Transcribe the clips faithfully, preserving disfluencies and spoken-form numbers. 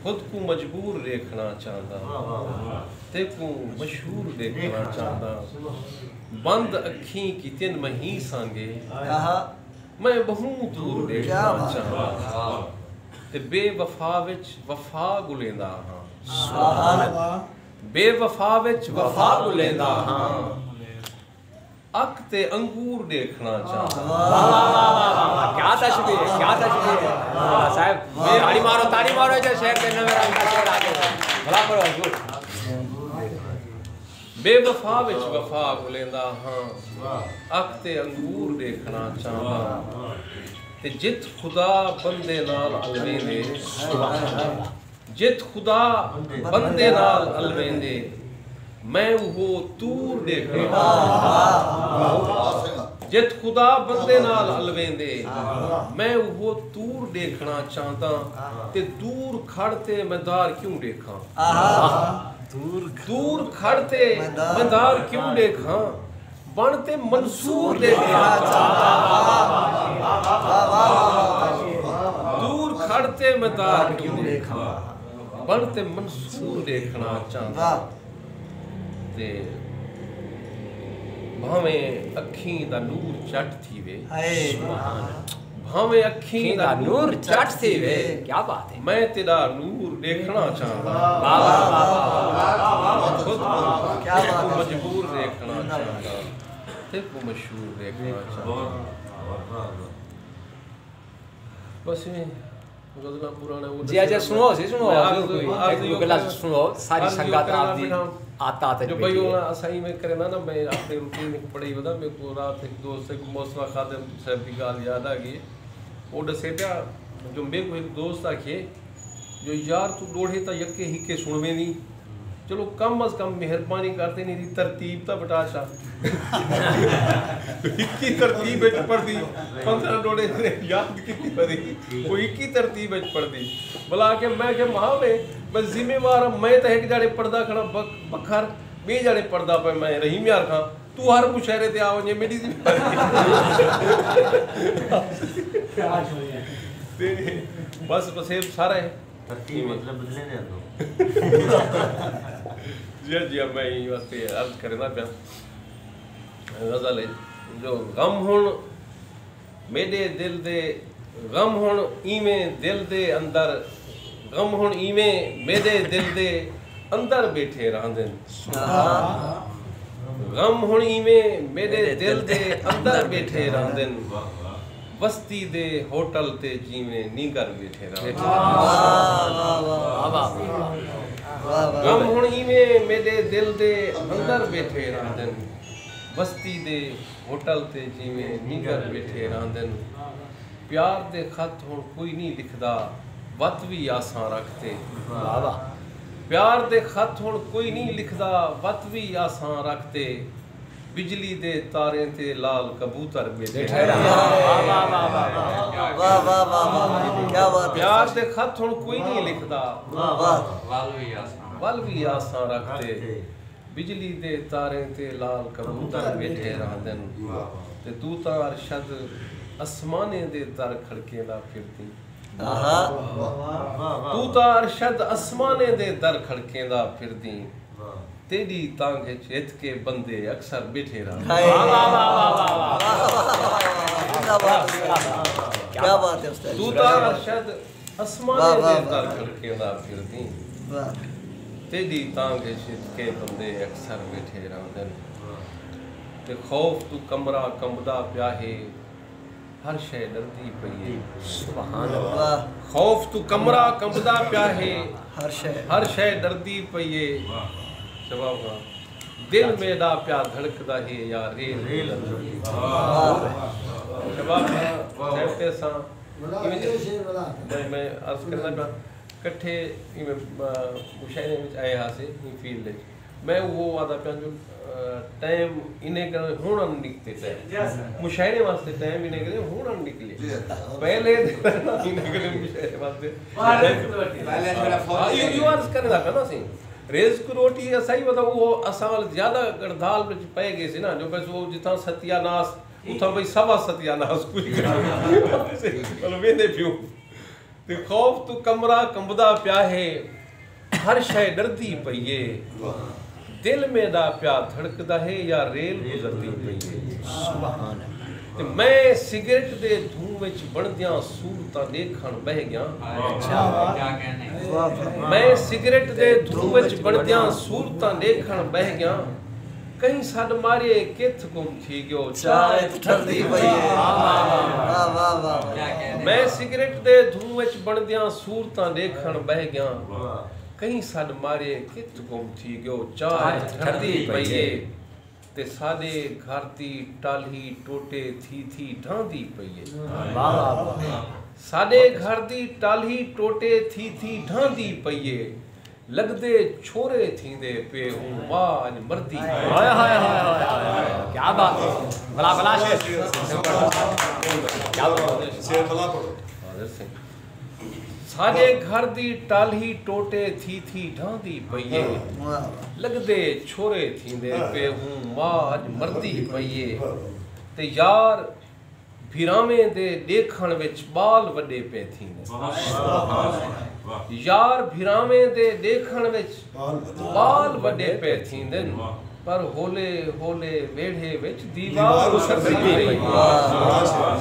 خود کوں مجبور ݙیکھݨا چاہنداں، تیکوں مشہور ݙیکھݨا چاہنداں۔ بند اکھیں کیتین میں ہی سانگے، میں ٻہوں دور ݙیکھݨا چاہنداں۔ تے بے وفا وچ وفا ڳولیندا ہاں، بے وفا وچ وفا ڳولیندا ہاں۔ اک تے انگور ݙیکھݨا چاہنداں۔ واہ، واہ، واہ، واہ، واہ، کیا تشبیہ ہے، کیا تشبیہ ہے۔ واہ، صاحب، تاڑی مارو، تاڑی مارو، اچھا شعر تے نویں رنگ دا شعر آ ڳیا۔ بھلا کرو حضور۔ بے وفا وچ وفا ڳولیندا ہاں، اک تے انگور ݙیکھݨا چاہنداں۔ تے جت خدا بندے نال الویندے، جت خدا بندے نال الویندے، میں اوہو طور ݙیکھݨا چاہنداں۔ جت خدا بندے نال الویندے، میں اوہو طور ݙیکھݨا چاہنداں۔ تے دور کھڑ تے میں دار کیوں ݙیکھاں؟ دور کھڑ تے میں دار کیوں ݙیکھاں؟ بݨ تے منصور ݙیکھݨا چاہنداں۔ دور کھڑ تے میں دار کیوں ݙیکھاں؟ بݨ تے منصور ݙیکھݨا چاہنداں۔ تے بھانویں اکھیں دا نور چٹ تھیوے، بھانویں اکھیں دا نور چٹ تھیوے، کیا بات ہے۔ میں تیݙا نور ݙیکھݨا چاہنداں۔ واہ، واہ، واہ، واہ۔ خود کوں مجبور ݙیکھݨا چاہنداں، تیکوں مشہور ݙیکھݨا چاہنداں۔ بس ایویں غزلاں پراݨے۔ جی، اچھا، سݨو سی، سݨو، میں حضور، عرض، کوئی عرض ہک ݙو غزل سݨو، ساری سنگت آپ دی آتا تے جو بھئی ہݨ اساں ایویں کریندا نا، میں اپݨی روٹین ہک پڑھائی ودا، میکوں رات ہک دوست، ہک محسنہ خادم صاحب دی ڳالھ یاد آ ڳئی۔ او ݙسے پیا جو میکوں ہک دوست آکھیے جو یار، توں ݙوہڑے تاں یکے ہکے سݨویندیں، چلو کم از کم مہربانی کر تے ایندی ترتیب تاں وٹا چھا۔ ہکی ترتیب وچ پڑھدی، پندرہ ݙوہڑے یاد کیتی ودی، او ہکی ترتیب وچ پڑھدی۔ بھلا کہ میں کہ ماں وے، میں ذمہ وار ہاں، میں تاں ہک جاڑے پڑھدا کھڑا بک-، بکھر، ٻئے جاڑے پڑھدا پئے میں رحیم یار خاں، توں ہر مشاعرے تے آ ونڄے، میݙی ذمہ واری۔ تے بس وسیب سارا ہے۔ ترتیب مطلب بدلے دے اندر۔ جی، جی، میں ایں واسطے عرض کریندا پیا۔ غزل ہے جو غم ہݨ میݙے دل دے، غم ہݨ ایویں دل دے اندر، غم ہݨ ایویں میݙے دل دے اندر ٻیٹھے رہندن۔ غم ہݨ ایویں میݙے دل دے اندر ٻیٹھے رہندن۔ وستی دے ہوٹل تے جیویں نینگر ٻیٹھے رہندن۔ غم ہݨ ایویں میݙے دل دے اندر ٻیٹھے رہندن۔ وستی دے ہوٹل تے جیویں نینگر ٻیٹھے رہندن۔ پیار دے خط ہݨ کوئی نی لکھدا، وت وی آساں رکھ تے۔ پیار دے خط ہݨ کوئی نی لکھدا، وت وی آساں رکھ تے۔ بجلی دے تاریں تے لال کبوتر ٻیٹھے رہندن۔ واہ، واہ، واہ، واہ، واہ، کیا بات ہے۔ پیار دے خط ہݨ کوئی نی لکھدا، واہ، واہ۔ ول وی آساں رکھ تے۔ بجلی دے تاریں تے لال کبوتر ٻیٹھے رہندن۔ تے توں تاں ارشد اسمانیں دے در کھڑکیندا پھردیں۔ آہا۔ توں تاں ارشد اسمانیں دے در کھڑکیندا پھردیں۔ تیݙی تانگھ اچ ہتھ کے بندے اکثر ٻیٹھے رہندن۔ ہائے۔ واہ، واہ، واہ، واہ، واہ۔ کیا بات ہے استاد۔ توں تاں ارشد اسمانیں دے در کھڑکیندا پھردیں۔ تیݙی تانگھ اچ ہتھ کے بندے اکثر ٻیٹھے رہندن۔ تے خوف توں کمرہ کنبدا پیا ہے، ہر شے ݙردی پئی ہے۔ سبحان اللہ۔ خوف توں کمرہ کنبدا پیا ہے، ہر شے۔ ہر شے ݙردی پئی ہے۔ شباب خان، دل میݙا پیا دھڑکدا ہے یا ریل۔ شباب خان، صاحب تے اساں میں، میں عرض کرنا پیا، کٹھے ایویں، آ، مشاعرے وچ آئے ہاسے، ایں فیلڈ وچ۔ میں اوہو آہدا پیاں جو، آ، ٹائم انہیں کرے ہݨ نکتے پئے۔ مشاعرے واسطے ٹائم انہیں کرے ہݨ نکلے۔ پہلے انہیں کرے مشاعرے واسطے۔ ہاں، ایہو، ایہو عرض کرݨ دا پیا نا سی۔ رزق روٹی اساں ہی، مطلب، اوہو اساں ول زیادہ گڑدھال وچ پئے ڳئے سی نا، جو بس او جتھاں ستیاناس، اتھاں بھئی سوا ستیاناس کوئی۔ مطلب، ویندے پیوں۔ تے خوف توں کمرہ کمبدا پیا ہے، ہر شے ݙردی پئی اے۔ دل میݙا پیا دھڑکدا ہے یا ریل گزردی پئی اے۔ تے میں سگریٹ دے دھوں وچ بݨدیاں صورتاں ݙیکھݨ ٻہہ ڳیاں۔ میں سگریٹ دے دھوں وچ بݨدیاں صورتاں ݙیکھݨ ٻہہ ڳیاں۔ کہیں سݙ مارے کتھ گم تھی ڳیو، چاہ ات ٹھردی پئی اے۔ واہ، واہ، واہ۔ میں سگریٹ دے دھوں وچ بݨدیاں صورتاں ݙیکھݨ ٻہہ ڳیاں۔ کہیں سݙ مارے کتھ گم تھی ڳیو، چاہ ات ٹھردی پئی اے۔ تے ساݙے گھر دی ٹالھی ٹوٹے تھی تھی ڈھاندی پئی اے۔ واہ، واہ، واہ۔ ساݙے گھر دی ٹالھی ٹوٹے تھی تھی ڈھاندی پئی اے۔ لڳدے چھورے تھیندے پئے ہوں، ماء اڄ مردی پئی اے۔ ہائے، ہائے، ہائے، ہائے، ہائے۔ کیا بات ہے۔ بلا، بلا شیر۔ کیا بات ہے۔ شیر بلا پڑھو۔ حاضر سئیں۔ ساݙے گھر دی ٹالھی ٹوٹے تھی تھی ڈھاندی پئی اے۔ واہ۔ لڳدے چھورے تھیندے پئے ہوں، ماء اڄ مردی پئی اے۔ تے یار بھراویں دے ݙیکھݨ وچ ٻال وݙے پئے تھیندن۔ واہ، واہ، واہ۔ یار بھراویں دے ݙیکھݨ وچ ٻال وݙے پئے تھیندن، پر ہولے ہولے ویڑھے وچ دیوار اُسردی پئی۔ واہ، واہ، واہ۔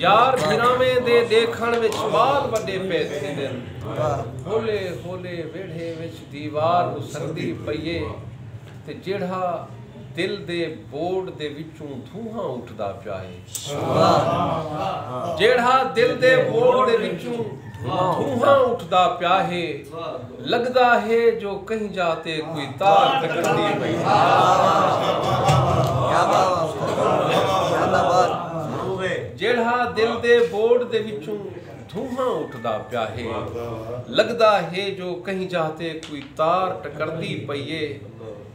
یار بھراویں دے ݙیکھݨ وچ ٻال وݙے پئے تھیندن، پر ہولے ہولے ویڑھے وچ دیوار اُسردی پئی اے۔ تے جیڑھا دل دے بورڈ دے وچوں دھواں اٹھدا پیا ہے۔ واہ۔ جیڑھا دل دے بورڈ دے وچوں دھواں اٹھدا پیا ہے، لڳدا ہے جو کہیں جاہ تے کوئی تار ٹکردی پئی ہے۔ کیا بات ہے۔ کیا بات ہے۔ جیڑھا دل دے بورڈ دے وچوں دھواں اٹھدا پیا ہے، لڳدا ہے جو کہیں جاہ تے کوئی تار ٹکردی پئی ہے۔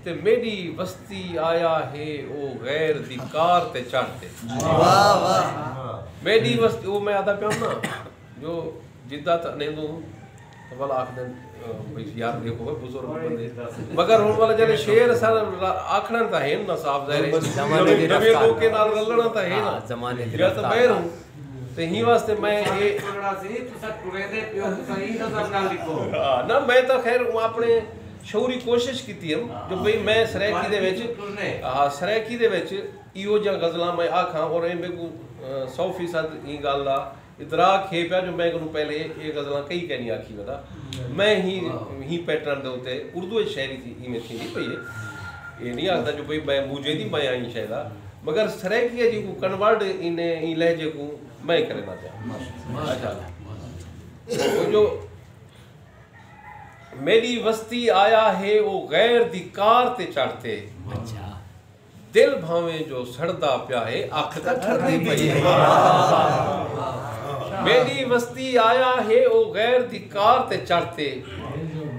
تے میݙی وستی آیا ہے او غیر دی کار تے چڑھ تے۔ واہ، واہ۔ میݙی وستی، او میں آہدا پیا ہوں نا، جو جدہ تاں ݙیندوں، تاں ول آکھدن، بھئی یار ݙیکھو بھئی بزرگ بندے۔ مگر ہݨ والا جیڑھے شعر اساں آکھݨا تاں ہے نا، صاف ظاہر ہے۔ زمانے دی نویں، نویں رفتار۔ لوکیں نال رلݨا تاں ہے نا۔ ہاں، زمانے دی یا تاں رفتار۔ ٻاہر ہوں۔ تے ہیں واسطے میں اے، تساں ٹریندے پیو، تساں ایں نظر نال لکھو۔ ہاں، نہ، میں تاں خیر اپݨے شعوری کوشش کیتی ہم جو بھئی میں سرائیکی دے وچ، ہاں، سرائیکی دے وچ ایہو جیاں غزلاں میں آکھاں، اور اے میکوں، آ، سو فیصد ایں ڳالھ دا ادراک ہے پیا جو میں کنوں پہلے اے غزلاں کئی کائنی آکھی ودا۔ میں ہی، ہی پیٹرن دے اتے اردو وچ شاعری تھی، ایویں تھیندی پئی ہے۔ اے نہیں آکھدا جو بھئی میں موجے دی میں آئیں شاعر ہاں، مگر سرائیکی ہے جی کو کنورٹ ایں، ایں لہجے کو میں کریندا پیا۔ ماشاءاللہ۔ او جو میݙی وستی آیا ہے او غیر دی کار تے چڑھ تے۔ اچھا۔ دل بھاویں جو سڑدا پیا ہے، اکھ تاں ٹھردی پئی ہے۔ میݙی وستی آیا ہے او غیر دی کار تے چڑھ تے۔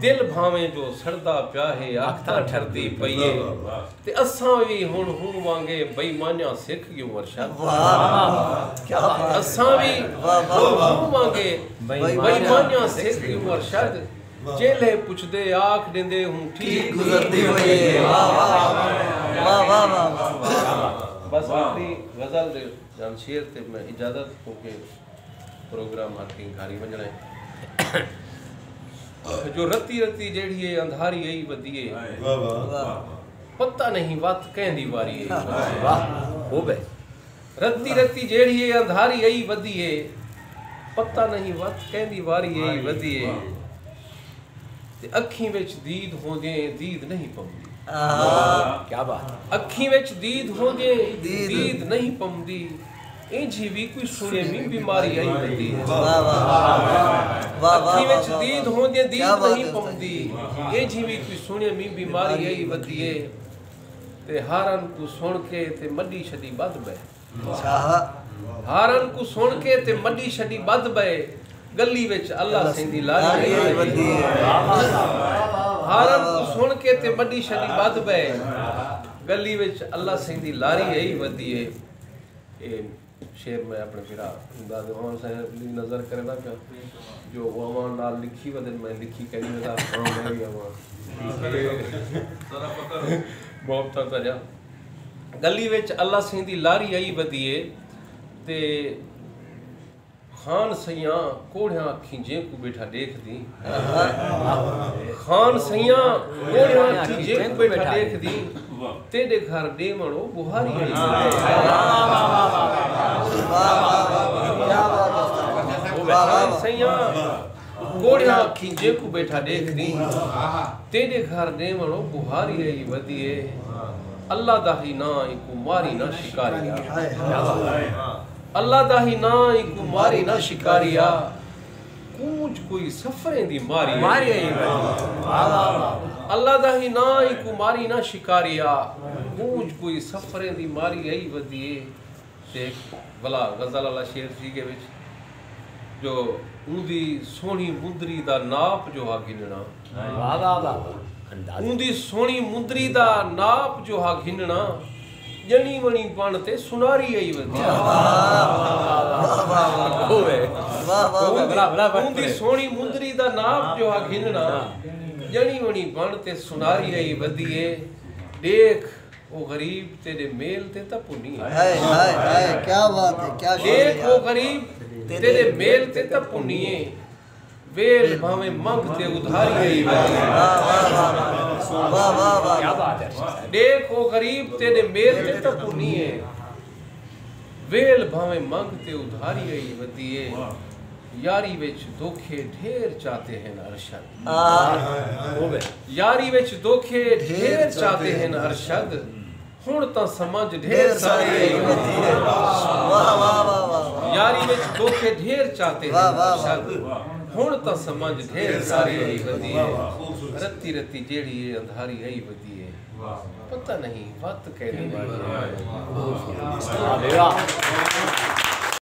دل بھاویں جو سڑدا پیا ہے، اکھ تاں ٹھردی پئی ہے۔ تے اساں وی ہݨ ہوں وانگے بے ایمانیاں سکھ ڳیوں ارشد۔ واہ، کیا بات ہے۔ اساں وی، واہ، واہ، ہݨ ہوں وانگے بے ایمانیاں سکھ ڳیوں ارشد۔ جیلھے پچھدے آکھ ݙیندے ہوں ٹھیک گزردی ہوئی ہے۔ واہ، واہ، واہ۔ بس اتنی غزل دے نال شعر تے میں اجازت، کیونکہ پروگرام ہر کہیں گھاری ونڄݨا ہے۔ جو رتی رتی جیڑھی ہے اندھاری آئی ودی ہے۔ واہ، واہ۔ پتہ نہیں وت کہیں دی واری ہے۔ واہ، خوب ہے۔ رتی رتی جیڑھی ہے اندھاری آئی ودی ہے، پتہ نہیں وت کہیں دی واری آئی ودی ہے۔ تے اکھیں وچ دید ہوندیں دید نہیں پوندی۔ آہا۔ کیا بات۔ اکھیں وچ دید ہوندیں دید۔ دید نہیں پوندی۔ اینجھی وی کوئی سݨیمی بیماری آئی ودی ہے۔ واہ، واہ، واہ۔ واہ، واہ، اکھیں وچ واہ، دید واہ۔ ہوندیں دید کیا بات نہیں ہے۔ پوندی۔ اینجھی وی کوئی سݨیمی بیماری آئی ودی ہے۔ تے ہارن کوں سݨ کے تے مݙی چھݙی ٻدھ ٻئے۔ اچھا۔ ہارن کوں سݨ کے تے مݙی شݙی ٻدھ ٻئے، ڳلی وچ اللہ سئیں دی لاری آئی ودی ہے۔ ہارن کوں سݨ کے تے مݙی شݙی ٻدھ ٻئے، ڳلی وچ اللہ سئیں دی لاری آئی ودی ہے۔ اے شعر میں اپݨے بھرا امداد اعوان صاحب دی نظر کریندا پیا، جو او اعوان نال لکھی ودن، میں لکھی کائنی ودا، ہاں میں وی اعوان۔ محبتاں تاں جا۔ ڳلی وچ اللہ سئیں دی لاری آئی ودی ہے تے خان سئیاں کوڑھیاں اکھیں جینکوں ٻیٹھا ݙیکھدیں۔ خان سئیاں کوڑھیاں اکھیں جینکوں ٻیٹھا ݙیکھدیں۔ تیݙے گھر ݙیوݨ او ٻوہاری آئی ودی اے۔ خان سئیاں کوڑھیاں اکھیں جینکوں ٻیٹھا ݙیکھدیں۔ تیݙے گھر ݙیوݨ او ٻوہاری آئی ودی اے۔ اللہ دا ہی ناں اینکوں ماری نہ شکاری آ۔ اللہ دا ہی ناں اینکوں ماری نہ شکاری آ۔ کونج کوئی سفریں دی ماری آئی۔ اللہ دا ہی ناں اینکوں ماری نہ شکاری آ۔ کونج کوئی سفریں دی ماری آئی ودی اے۔ تے ہک ولا غزل والا شعر تھی ڳئے وچ جو اوندی سوہݨی مندری دا ناپ جو ہا گھنݨا۔ واہ، واہ، واہ، واہ۔ انداز۔ اوندی سوہݨی مندری دا ناپ جو ہا گھنݨا، ڄݨی وݨی بݨ تے سناری آئی ودی۔ واہ، واہ، واہ۔ ہووے۔ واہ، واہ، واہ۔ بلا، بلا، بلا۔ اوندی سوہݨی مندری دا ناپ جو ہا گھنݨا، ہاں۔ ڄݨی وݨی بݨ تے سناری آئی ودی اے۔ ݙیکھ او غریب تیݙے میل تے تاں پُنی اے۔ ہائے، ہائے، ہائے، کیا بات ہے، کیا شاعری ݙیکھ او ہے۔ غریب تیݙے میل تے تاں پُنی اے۔ ویل بھانویں منگ تے ادھاری آئی ودی اے۔ واہ، واہ، واہ۔ واہ، واہ، واہ۔ کیا بات ہے۔ ݙیکھ او غریب تیݙے میل تے تاں پُنی اے۔ ویل بھانویں منگ تے ادھاری آئی ودی اے۔ یاری وچ دھوکے ڈھیر چاتے ہن ارشد۔ آہ۔ یاری وچ دھوکے ڈھیر چاتے ہن ارشد۔ ہݨ تاں سمجھ ڈھیر ساری آئی ودی اے۔ واہ، واہ، واہ، واہ۔ یاری وچ دھوکے ڈھیر چاتے ہن ارشد۔ ہݨ تاں سمجھ ڈھیر ساری آئی ودی اے۔ رتی رتی جیڑھی اے اندھاری آئی ودی اے۔ پتہ نہیں وت کیݙے والی اے۔ واہ۔